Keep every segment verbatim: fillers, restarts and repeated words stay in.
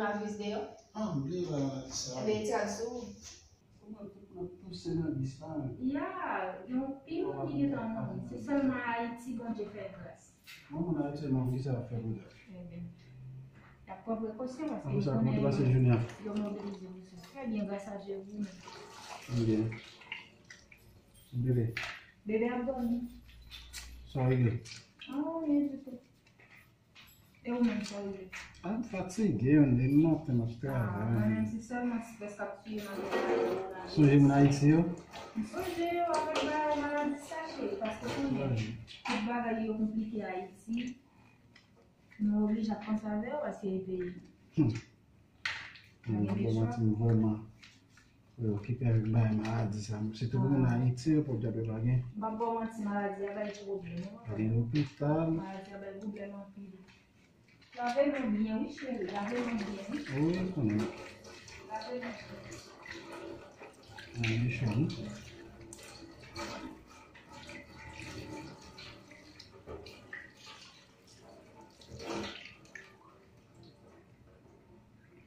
Kòwònaviris deyò? Ah, m bliye bagay maladi sa. Ebyen, li t al sou ou. Kòman tout moun ap touse nan bis la menm? Ya, gen anpil moun ki gentan mouri. Se sèlman Ayiti Bondye fè gras. Bon, moun Ayiti mouri, kisa y ap fè pou yo? Ebyen, y ap pran prekosyon paske yo konnen yo mobilize resous. Trè byen, gras a Dye, ou menm? Byen. Bebe. Bebe ap dòmi. Sa w regle? Ah, rien du tout. E ou menm, sa w regle? Ah, m fatige, m leve maten, m ap travay. Ah, mwen menm, se sèlman strès k ap tiye m avèk bagay maladi. Sonje moun Ayiti yo? M sonje yo avèk bagay maladi sa, cheri, paske konnen tout bagay yo konplike Ayiti. Nou oblije ap panse avè yo, paske e peyi. Hmm. Mwen pa gen chwa. M vrèman preokipe avèk bagay maladi sa. Sitou pou moun Ayiti yo, pòv djab yo pa gen. M p ap ba w manti, maladi a bay pwoblèm, wi. Pa gen lopital. Maladi a bay pwoblèm anpil. Lave men w byen, wi, cheri. Lave men w byen, wi. Wi, m konnen. Lave men w byen. Lave men w byen.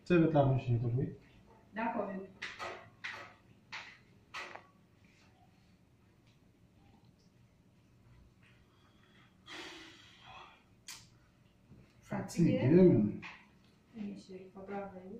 Sèvyèt la, monchè, tanpri. Dakò, bebe. Fatige, men. Wi, cheri, fò travay, wi.